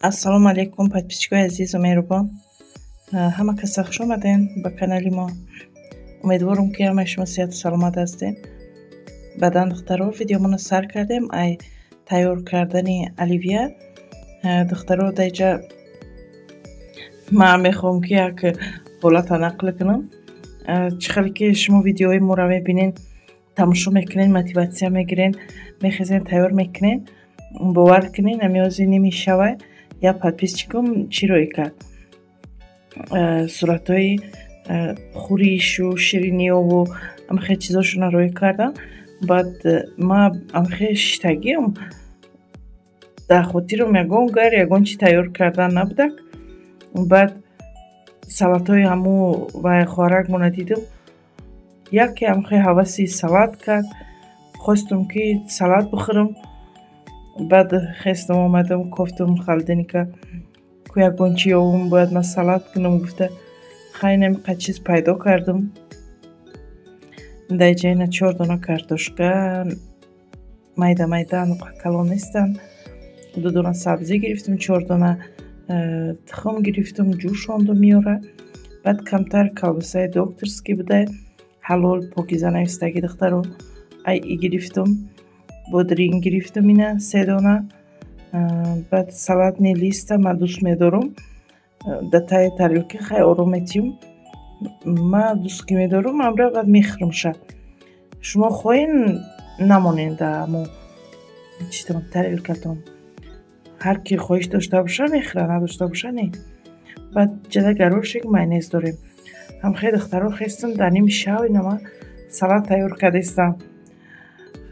Ассалому алайкум, подписчикои азизу меҳрубон. Ҳама каса хуш омаден ба канали мо. Умедворам, ки ҳамаи шумо сиҳату саломат ҳастед. Баъдан, духтаро, видеомонро сар кардем ай тайёр кардани оливье. Духтаро, даиҷа ман мехоҳам, ки як ҳолата нақл кунам. Чӣ хеле ки шумо видеои моро мебинед, тамошо мекунед, мотиватсия мегиред, мехезен, тайёр мекунед. Бовар кунед, ҳамиҳози ними шава як подписчикам чӣ рӯй кард? Суратҳои хӯришу шириниёву ҳамахел чизошонро рӯй кардам. Баъд ма ҳамахел шиштагиам, дар хотирам ягон гар ягон чи тайёр кардан набудак. Баъд салатҳои ҳамун вай хоҳаракмонро дидам, яке ҳамахел ҳаваси салат кард, хостум, ки салат бихӯрам. Баъд хестам, омадам, кофтам холодильника, ку ягон чи ёвум, бояд ман салат кунам гуфта. Хай, намиқад чиз пайдо кардам. Дар иҷа ина чор дона картошка, майда майда, ануқа калон нестанд, ду дона сабзӣ гирифтам, чор дона тухм гирифтам, ҷӯшондум меёра. Баъд камтар колбасаи докторский буда, ҳалол, покиза навистагӣ, духтаро, ай и гирифтам, бодринг гирифтам, ина се дона. Баъд салатный листа ман дӯст медорам, дар таи тарелка хай ором метиҳам, ман дӯст ки медорам, амра баъд мехӯрамша. Шумо хоҳен, намонед дар ҳамон читон тарелкатон. Ҳар ки хоҳиш дошта боша, мехӯра, надошта боша, не. Баъд ҷада горошек, майонез дорем. Ҳамхел, духтаро, хестам дар ними шав, ина ман салат тайёр кардастам.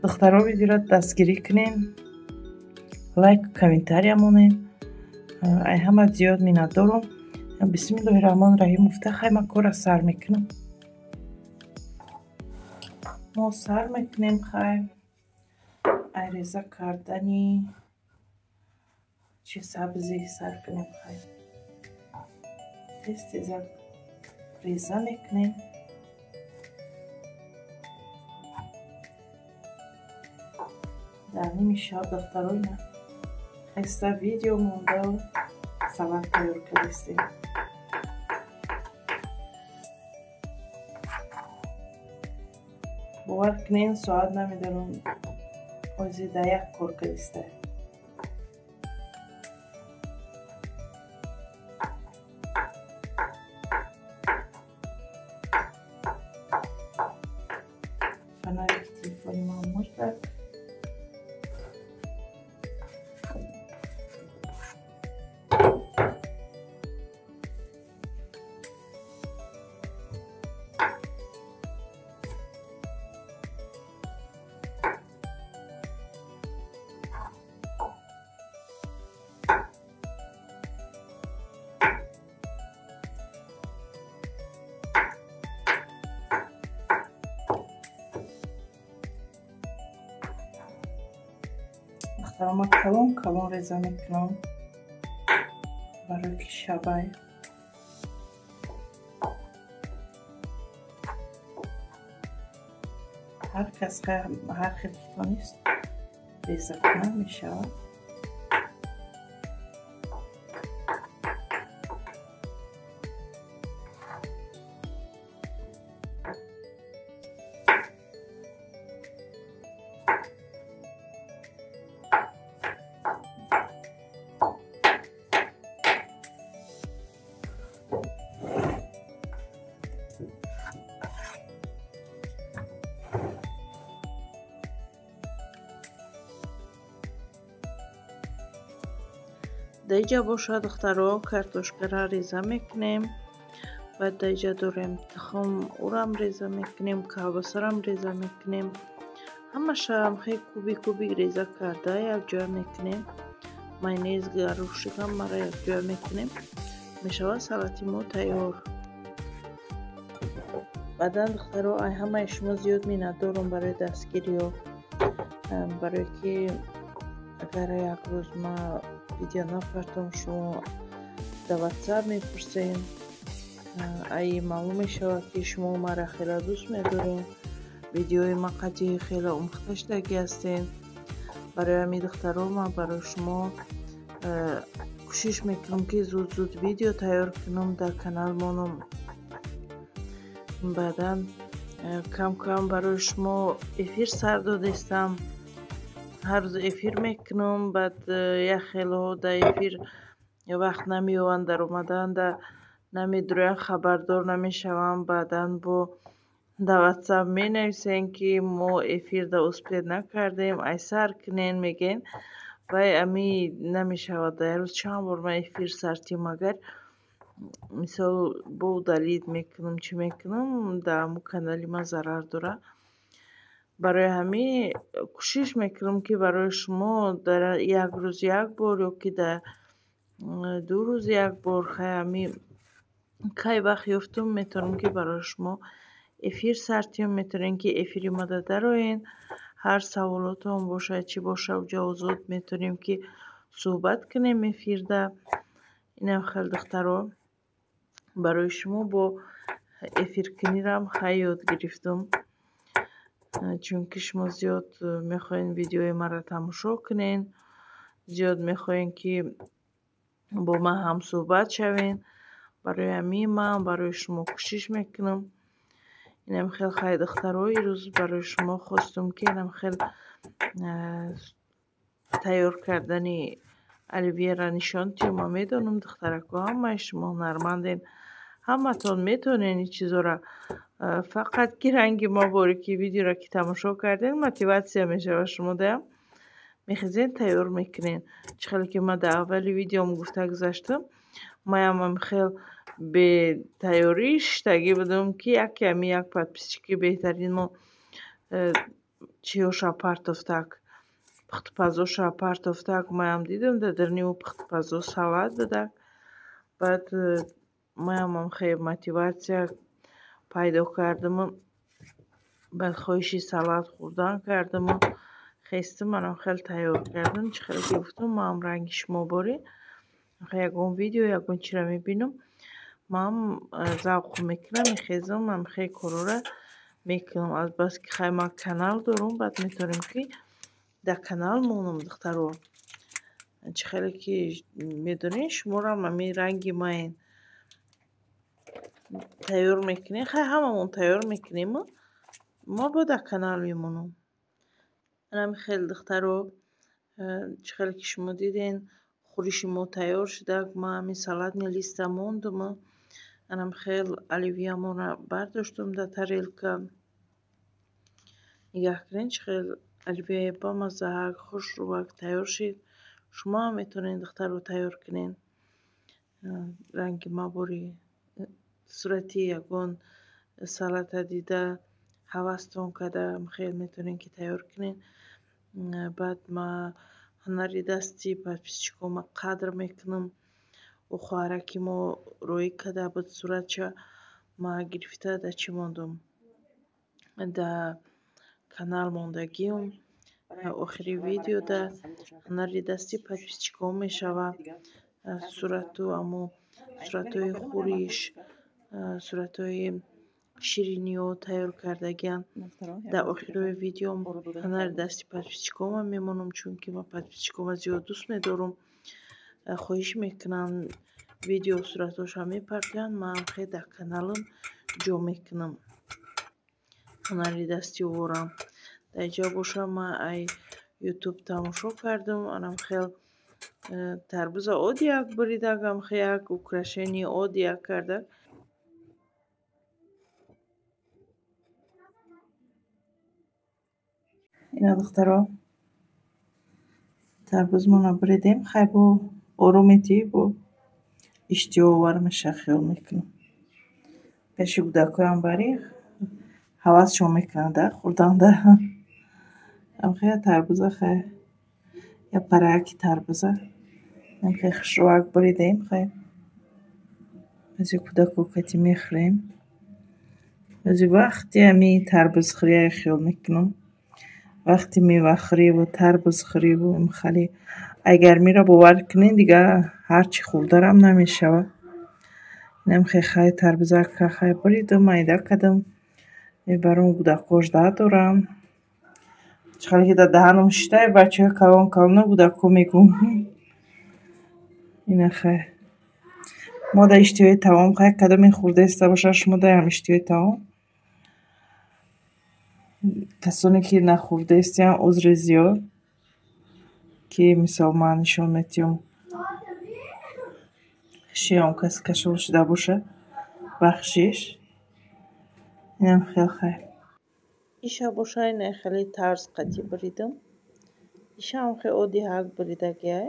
Духтаро, видеоро дастгирӣ кунен, лайк, комментария монен. Ай ҳама зиёд миннатдорам. Бисмиллоҳи раҳмони раҳим гуфта, хай, ман корра сар мекунам. Мо сар мекунем, хай, ай реза кардани чи сабзӣ сар кунем. Хай, тез теза реза мекунем. Дар ними шаб, духтаро, ина хеста видео монда, салат тайёр кардастем. Бовар кунед, соат намедонам, ҳозир дар як кор кардиста. Фонарики телефони ман мурдак. Духтаро, ман калон калон реза мекунам, барои ки шабай. Ҳар кас ҳар хел ки тонист реза кунад, мешавад. Дар иҷа боша, духтаро, картошкаро реза мекунем. Баъд дар иҷа дорем тухм, урам реза мекунем, колбасарам реза мекунем. Ҳамаша хел кубик кубик реза карда якҷоя мекунем. Майонез, горошек ҳамаро якҷоя мекунем. Мешавад салати мо тайёр. Баъдан, духтаро, ай ҳамаи шумо зиёд миннатдорам барои дастгириё, барое ки агар як рӯз ман видео напартом, шумо дар ватсап мепурсем. Ай маълум мешавад, ки шумо маро хеле дӯст медоред, видеои ман қадди хеле омӯхта шудагӣ ҳастед. Барои ҳамин, духтаро, ман барои шумо Кӯшиш мекунам, ки зуд-зуд видео тайёр кунам, дар канал монам. Баъдан кам-кам барои шумо эфир сар додистам. Ҳар рӯз эфир мекунам, баъд як хелҳо дар эфир вақт намеёбанд, даромаданда намедурӯянд, хабардор намешаванд. Баъдан бо дар ватсап менависем, ки мо эфирда успеть накардем, ай сар кунен мегӯен. Вай ами намешавад. Дар як рӯз чанд бор ман эфир сартим, агар мисол бо удалить мекунам, чӣ мекунам, дар ҳамун канали ман зарар дорад. Барои ҳамин кӯшиш мекунам, ки барои шумо дар як рӯз як бор ё ки дар 2 рӯз як бор, хай ҳамин кай вақт ёфтум, метавонам, ки барои шумо эфир сартим. Метавонем, ки эфири мада дароен, ҳар саволотон бошад, чӣ бошад, уҷа озод метавонем, ки суҳбат кунем эфирда. Инам хел, духтаро, барои шумо бо эфиркунирам хай ёд гирифтум, чунки шумо зиёд мехоҳед видеои маро тамошо кунед, зиёд мехоҳед, ки бо ман ҳамсӯҳбат шавед. Барои ҳамин ман барои шумо кӯшиш мекунам. Инам хел хай, духтаро, ирӯз барои шумо хостум, ки инам хел тайёр кардани оливьеро нишон диҳам. Ман медонам, духтарако, ҳамаи шумо ҳунарманден, ҳаматон метавонед ин чизоро. Фақат ки ранги мо боре ки видеоро ки тамошо кардем, мотиватсия мешавад шумодаям, мехезен, тайёр мекунед. Чӣ хеле ки ман дар аввали видеом гуфта гузаштам, маям хел бетайёрӣ шиштагӣ будам, ки яке ҳамин як подписчики беҳтарин мо чиёша партофтак, пухтупазоша партофтак. Маям дидам, дар даруни ӯ пухтупазо салат будак. Баъд маям хеле мотиватсия пайдо кардаму баъд хоҳиши салат хӯрдан кардаму хестам, манам хеле тайёр кардам. Чӣ хеле ки гуфтам, маам ранги шумо борӣ ягон видео, ягон чиро мебинам, маам завқ мекунам, мехезам, ам хеле корора мекунам. Азбаски хай ман канал дорам, баъд метавонем, ки дар канал монам. Духтаро, чӣ хеле ки медонед, шуморам ҳамин ранги маен, тайёр мекунем. Хай, ҳамамон тайёр мекунему ма бо дар канал мемонам. Анами хеле, духтаро, чӣ хеле ки шумо диден, хӯриши мо тайёр шудак. Ман ҳамин салатный листа мондуму анам хел оливьямонро бардоштум дар тарелка. Нигаҳ кунед, чӣ хел оливьяи бамаззаак, хушрӯак тайёр шид. Шумо ҳам метавонед, духтаро, тайёр кунед. Ранги ма бори сурати ягон салата дида, ҳавастон карда, хел метавонед, ки тайёр кунед. Баъд ма ҳунари дасти подписчикома қадр мекунам. Ӯ хоҳараки мо роӣ карда буд суратша, ма гирифта дар чӣ мондум, дар канал мондагиам. Охири видеода ҳунари дасти подписчикон мешавад, сурату аммо суратҳои хӯриш, суратҳои шириниҳо тайёр кардагиам. Дар охирои видеом ҳунари дасти подписчиконам мемонам, чунки ман подписчиконро зиёд дӯст медорам. Хоҳиш мекунам, видео суратҳошро мепартоянд, ман хел дар каналам ҷо мекунам ҳунари дасти ӯрам. Дар инҷа бошам, ман ай ютуб тамошо кардам, анам хел тарбуза оддияк буридагам, хел як украшение оддияк кардак. Ина, духтаро, тарбузмонро буридем. Хай, бо орометӣ бо иштиҳоовар меша, хиёл мекунам. Пеши кӯдакоям барӣ, ҳавасшон мекунад хӯрданда. Хел тарбуза, хай як парааки тарбуза хел хушрӯак буридем. Хай, ози кӯдако кати мехӯрем. Ози вақти ҳамин тарбузхӯрия хиёл мекунам, вақти мевахӯриву тарбузхӯриву хеле ай гармиро бовар кунед, дигар ҳарчи хӯрдарам намешавад. Инам хел хай тарбузака хай буридум, майда кардам, баром кӯдакҳо жда доранд. Чӣ хеле ки дар даҳанам шиштай, бачаҳои калон калона, кӯдакҳо мегӯм. Ина хай. Мо да иштиҳои таом хай кадоме хӯрдаиста бошад, шумо даям иштиҳои таом. Касоне ки нахӯрдаистиям, узри зиёд, ки мисол ман нишон метиҳам. Шиём кас кашол шуда бошад, бахшиш. Инам хел хай. Иша боша ина хеле тарз қатӣ буридам. Ишам хел оддӣ ҳак буридагиай.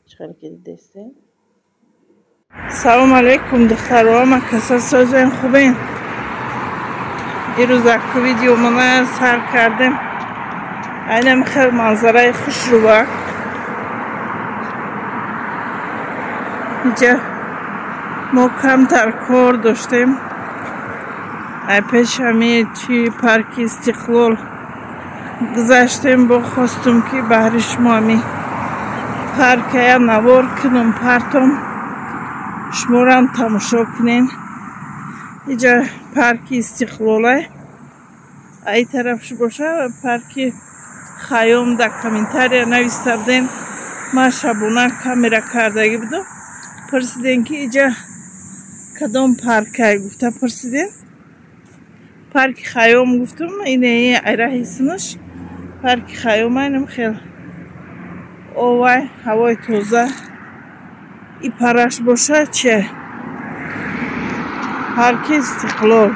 Чӣ хеле ки дидестем. Салом алейкум, духтаро, ма каса созем хубен. Ирӯз аку видео мана сар кардем. Айнам хел манзараи хушрува. Иҷа мо камтар кор доштем. Ай пеш ҳами чи парки Истиқлол гузаштем, бо хостум ки баҳри шумо ҳами паркая навор кунам, партом шуморам тамошо кунен. Иҷа парки Истиқлолай. Ай тарафш боша парки Хайём. Дар комментария нависта будем. Ман шабона камера кардагӣ будам. Пурсидем ки иҷа кадом паркай гуфта пурсидем. Парки Хайём гуфтум, ине айраҳи синаш парки Хайём айнам хел овай, ҳавои тоза. И параш боша че парки Истиқлол.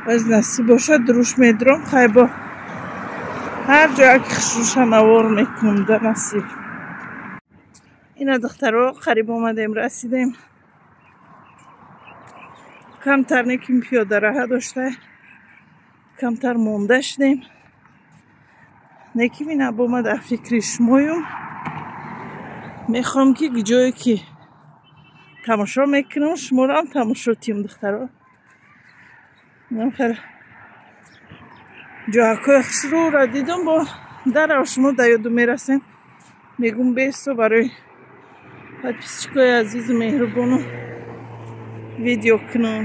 Боз насиб боша дуруш медурам, хай бо ҳар ҷоя ки хушруша навор мекунам да насиб. Ина духтаро қариб омадем, расидем. Камтар неким пиёдараҳа дошта, камтар монда шудем. Неким ина бо ма дар фикри шумоюм. Мехоҳам ки ҷое ки тамошо мекунам, шуморо тамошо тиҳам, духтаро. Инам хел ҷоҳакҳои хушрӯро дидум, бо дарав шумо да ёду мерасем. Мегум бесто барои подписчикои азизу меҳрубону видео кунам.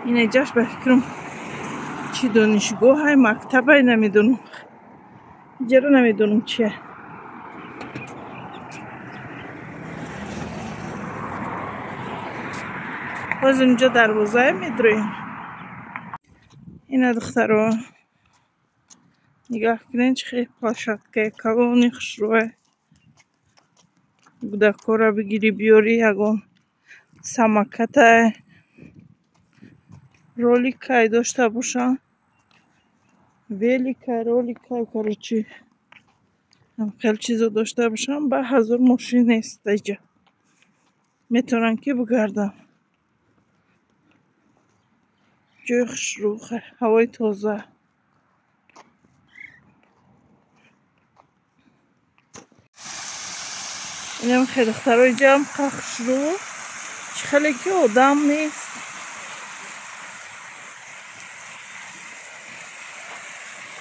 Ина ҷаш ба фикрам чи донишгоҳай, мактабай, намедонам. Иҷаро намедонам чия. Боз инҷо дарвозае медроем. Ина духтаро нигоҳ кунед, чӣ хел площадкаи калони хушрӯе. Кӯдакҳоро бигирӣ биёрӣ, ягон самокатай, роликай дошта бошанд, великай, роликай, короче, хеле чизо дошта бошанд, ба ҳазор мошин нест иҷа. Метавонанд ки бигарданд. Ҷои хушрӯ, ҳавои тоза. Инам хеле духтаро иҷаам қа хушрӯ. Чӣ хеле ки одам нест.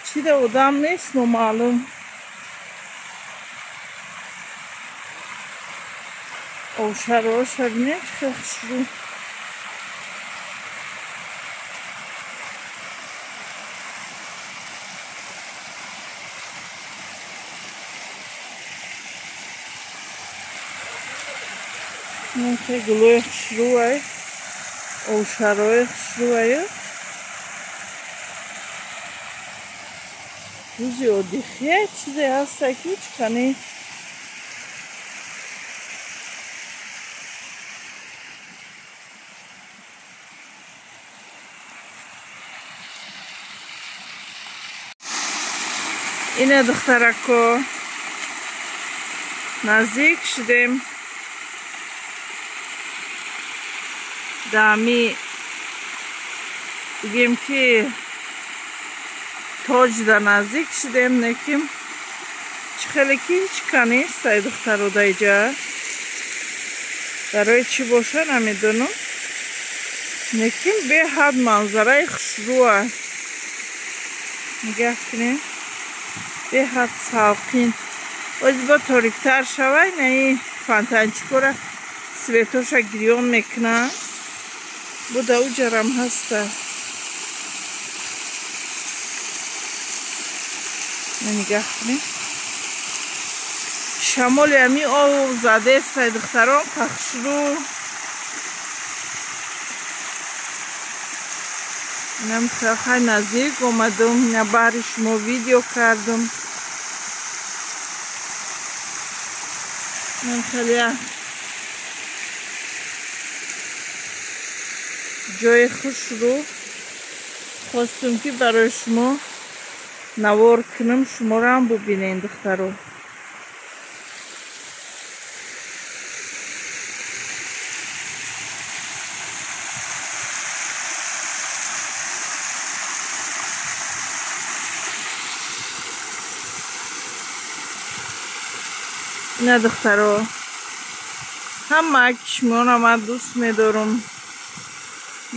Чӣ да одам нест номаълум. Овшароша бинед чӣ хел хушрӯ. Гулои хушрӯай, овшарои хушрӯай. Рӯзи оддихия чизе ҳаста ки ҳеҷ ка нест. Ина духтарако наздик шудем. Дами бигем ки тоҷ да наздик шудем, неким чӣ хеле ки ҳеҷ ка нест ай духтаро да иҷа. Барои чӣ боша намедонам. Неким беҳад манзараи хушрӯа. Нигаҳ кунем. Беҳад салқин. Боз бо ториктар шавай, наи фонтанчикора светоша гирён мекунанд. Буда уҷарам ҳаста. Нигаҳ кунем. Шамоли ами об задестай, духтарон, пахшрӯ. Инам хай наздик омадам, ина баҳри шумо видео кардам. Инам хеле ҷои хушрӯ хостум, ки барои шумо навор кунам, шуморо бубинед, духтаро. Ина, духтаро, ҳамаки шуморо ман дӯст медорам.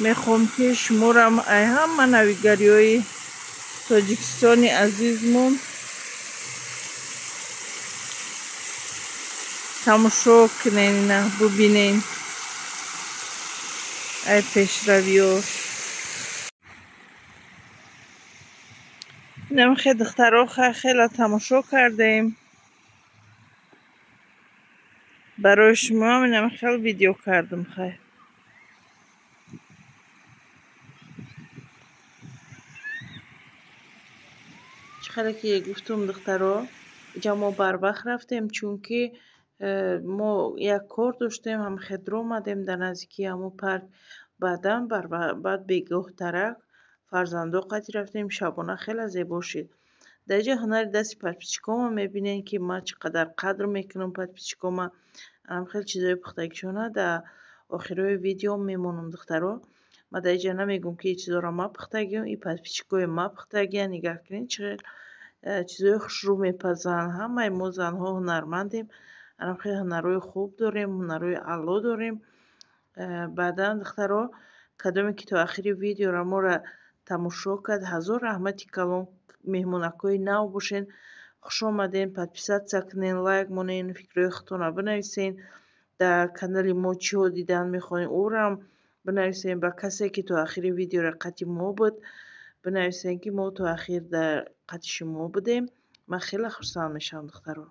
Мехоҳам, ки шуморам ай ҳама навигариҳои Тоҷикистони азизмон тамошо кунен, ина бубинен ай пешравиёш. Инам хе, духтаро, хела тамошо кардем. Барои шумоам инам хел видео кардам, хай. Чӣ хеле ки гуфтум, духтаро, иҷа мо барвақт рафтем, чунки мо як кор доштем, ҳамхе омадем дар наздикии ҳамун парк. Баъдан баъд бегоҳтарак фарзандо қатӣ рафтем, шабона хеле зебо шид. Дар иҷа ҳунари дасти подписчикома мебинем, ки ман чӣ қадар қадр мекунам подписчикома. Анам хеле чизои пухтагишона дар охирои видео мемонам, духтаро. Ман дар иҷа намегӯм, ки ин чизоро ман пухтагиам, ин подписчикои ман пухтагиян. Нигаҳ кунед, чӣ хел чизои хушрӯ мепазанд. Ҳамаи мо занҳо ҳунармандем. Анам хеле ҳунарҳои хуб дорем, ҳунарҳои аъло дорем. Баъдан, духтаро, кадоме ки то охири видеоро моро тамошо кард, ҳазор раҳмати калон. Меҳмонакҳои нав бошен, хуш омаден, подписаться кунен, лайк монен, фикрҳои худтонро бинависен. Дар канали мо чиҳо дидан мехоҳем, ӯрам бинависен. Ба касе ки то охири видеоро қати мо буд, бинависен, ки мо то охир дар қати шумо будем. Ман хеле хурсанд мешавам, духтаро.